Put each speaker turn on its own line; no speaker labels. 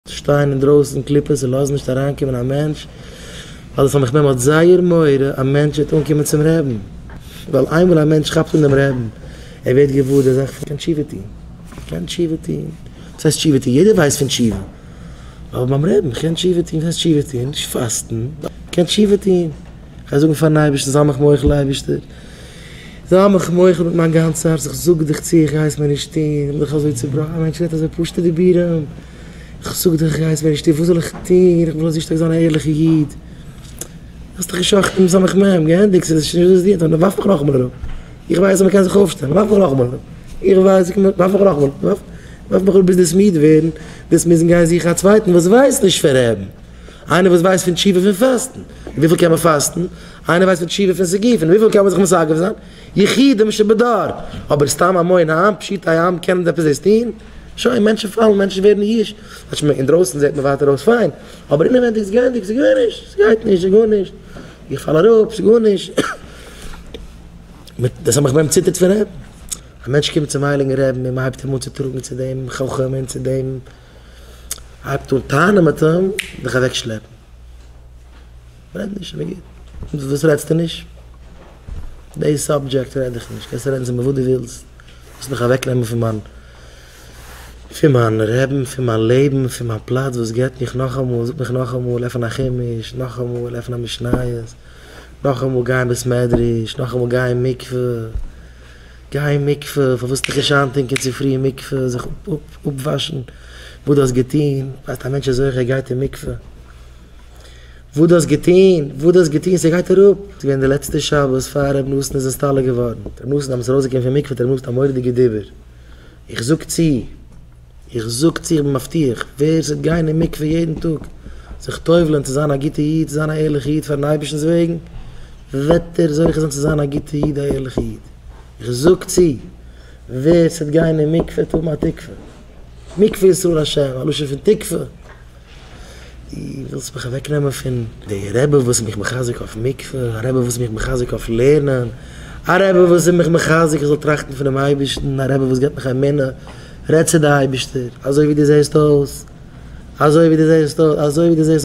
שטייען אינדרויסן קליפות און לאזן נישט אריינקומען א מענטש, ווייל דער סמך מם האט זייער מורא א מענטש וועט אנקומען צום רעבן, ווייל איינמאל א מענטש כאפט אן דעם רעבן, ער ווערט געוואר די זאך פון קען תשובה טון, קען תשובה טון, וואס הייסט תשובה טון? יעדער ווייסט פון תשובה, אבער ביים רעבן קען תשובה טון, וואס הייסט תשובה טון? נישט פאסטן, קען תשובה טון, כ'גיי זאגן פארן אייבערשטן זיי מיך מוחל אייבערשטער, זיי מיך מוחל מיט מיין גאנץ הארץ, איך זאג דיך צו איך גיי עס מער נישט טון, איך בין דאך אזוי צובראכן, א מענטש רעדט אזוי פשוט'ע דיבורים, איך זאג דיך איך גיי עס מער נישט טון, וואס זאל איך טון, איך וויל אזוי שטארק זיין א ערליכע איד, האסט דיך גע'שחט'ן מיט סמך מם, געענדיגט, ס'איז נישט וואס דיר, דאן ווארף מיך נאכאמאל אראפ, איך ווייס אז מ'קען זיך אויפשטעלן, ווארף מיך נאכאמאל אראפ, איך ווייס, ווארף מיך נאכאמאל אראפ, ווארף מיך אראפ ביז דו וועסט מיד ווערן, וועסט מוזן גיין זוכן א צווייטן וואס ווייסט נישט פון רעבן. איינער וואס ווייסט פון תשובה פון פאסטן, און וויפיל קען מען פאסטן? איינער ווייסט פון תשובה פון סיגוף, און וויפיל קען מען זיך מסגף זיין? יחידים שבדור, אבער סתם המון העם, פשוטי העם קענען עפעס דאס טון? שוין, מענטשן פאלן, מענטשן ווערן ייאוש, אינדרויסן זעט מען ווייטער אויס פיין, אבער אינעווענדיג איז געענדיגט, ס'איז גארנישט, ס'גייט נישט, ס'איז גארנישט, איך פאל אראפ, ס'איז גארנישט. דאס האט מיך באמת ציטערט פון רעבן. א מענטש קומט צום הייליגן רעבן און מ'הייבט אים אן צו טראגן צו דעם חכם און צו דעם הייבט אן טענה'ן מיט אים, דיך אוועק שלעפן. רעד נישט, איז מיר גוט. וואס רעדסטו נישט? די subject רעד איך נישט, קענסט רעדן צו מיר וואס דו ווילסט, ווילסט מיך אוועק נעמען פון מיין, פון מיין רעבן, פון מיין לעבן, פון מיין פלאץ וואס געבט מיך נאכאמאל, זאגט מיך נאכאמאל עפן א חומש, נאכאמאל עפן א משניות, נאכאמאל גיי אין בית מדרש, נאכאמאל גיי אין מקווה. גיי אין מקווה, פארוואס דיך נישט איינטונקען צופרי אין מקווה, זיך אפוואשן וואס דו האסט געטון, ווייסט א מענטש איז זוכה ער גייט אין מקווה, וואס דו האסט געטון, וואס דו האסט געטון, ס'גייט אראפ. ס'איז געווען די לעצטע שבת פאר ר' נתן איז נסתלק געווארן, ר' נתן דעמאלטס ארויסגעקומען פון מקווה האט ר' נתן א מורא'דיגע דיבור, איך זאג צו, איך זאג צו, איך בין מבטיח, ווער ס'וועט גיין אין מקווה יעדן טאג, זיך טובל'ען צו זיין א גוטע איד, צו זיין א ערליכע איד פאר'ן אייבערשטנ'ס וועגן, וועט ער זוכה זיין צו זיין א גוטע איד, א ערליכע איד. איך זאג צו, ווער ס'וועט גיין אין מקווה וועט האבן א תקווה. מקווה ישראל השם, א לשון פון תקווה. דו ווילסט מיך אוועקנעמען פון די רבי וואס איז מיך מחזק אויף מקווה, א רבי וואס איז מיך מחזק אויף לערנען, א רבי וואס איז מיך מחזק איך זאל טראכטן פונעם אייבערשטן, א רבי וואס געבט מיך אמונה, רעד צו די אייבערשטער, אזוי ווי דו זעסט אויס, אזוי ווי דו זעסט אויס, אזוי ווי דו זעסט.